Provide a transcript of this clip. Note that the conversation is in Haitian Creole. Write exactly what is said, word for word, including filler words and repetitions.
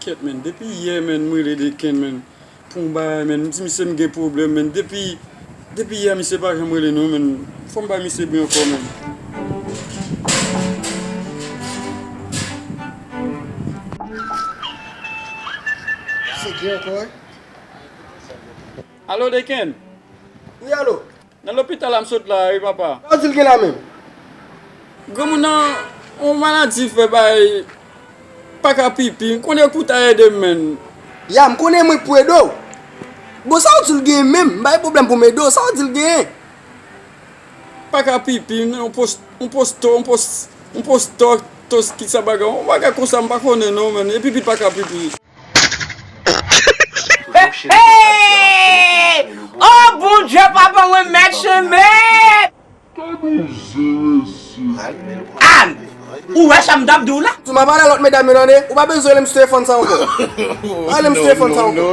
Kèt, menn. Depi yè, menn, m rele Deken, menn. Pou yon bagay, menn. M di misye m gen pwoblèm, menn. Depi, depi yè, misye pa janm rele non, menn. Fò m bay misye byen ankò, menn. Se gen ankò, wi. Alo, Deken? Wi, alo. Nan lopital la m sot la wi, papa. Sa w di l gen la menm? Granmoun nan, yon maladi fè bay, pa ka pipi. M konnen ou ta ede m, menn. Ya, m konnen mwen k pou ede w. Bon, sa w di l gen menm? M bay pwoblèm pou m ede w. Sa w di l gen? Pa ka pipi, yon pos-, yon posto, yon pos-, yon posto, tos, ki sa bagay. Yon bagay konsa m pa konnen non, menn. E pipi pa ka pipi. Hey! Oh Bondye papa mwen mèt chenmèt! Ann! Ou wè sa m t ap di w la? Si w pa pale a lòt medam yo tande, ou pa bezwen rele m sou telefòn sa ankò. Pa rele m sou telefòn sa ankò.